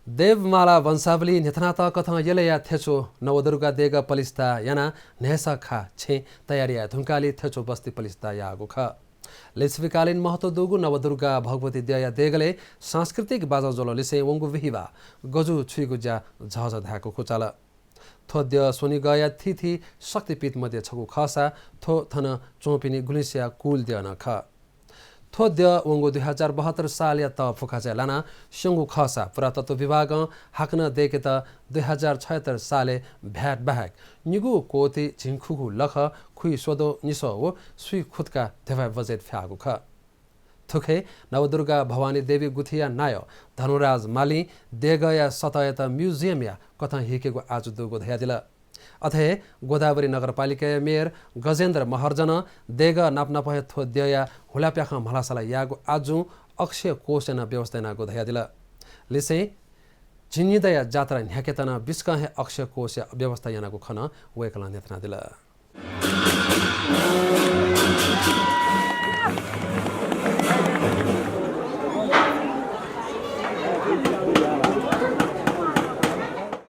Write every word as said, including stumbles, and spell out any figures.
देवमाला वंशावली न्ह्यथनातःकथं यलया थ्यचु नवदुर्गा देगः पलिस्था यानाः न्हय्सः खा छेँ तयारी याये धुंकालि थ्यचु बस्ती पलिस्था याःगु खः। लिच्छविकालीन महत्व दुगु नवदुर्गा भगवती द्यःया देगलय् सांस्कृतिक बाजं ज्वलं लिसें वंगु बिहिबाः गजु छुइगु ज्या झःझः धायेकुगु चाल। थ्व द्यः स्वनिगःया थीथी शक्तिपीठ मध्ये छगू खःसा थ्व थन च्वंपिनि गुलिसिया कुल द्यः नं खः। थ्व द्यः वंगु दुई हजार बहत्तर सालया तःफुकाँचय् लानाः स्यंगु खःसा पुरातत्व विभागं हाकनं दय्केत दुई हजार छयत्तर सालय् भ्याट बाहेक निगू कोटि झिंखुगू लख खुइस्वदँ निस्वः व स्वीखुतका धेबा बजेट फ्याःगु खः। थुखे नवदुर्गा भवानी देवी गुथिया नायः धर्मराज मालीं देगःया सतहयात म्युजियमया कथं हीकेगु आजु दुगु धयादिल। अथे हे गोदावरी नगरपालिकाया मेयर गजेन्द्र महर्जनं देगः नापनापं हे थ्व द्यःया हुलाप्याखं म्हलासला याःगु आजुं अक्षय कोषया नं व्यवस्था यानागु धयादिल। लिसें झिंनिदँया जात्रा न्ह्याकेत नं बिस्कं हे अक्षय कोषया व्यवस्था यानागु खँ नं वय्कलं न्ह्यथनादिल।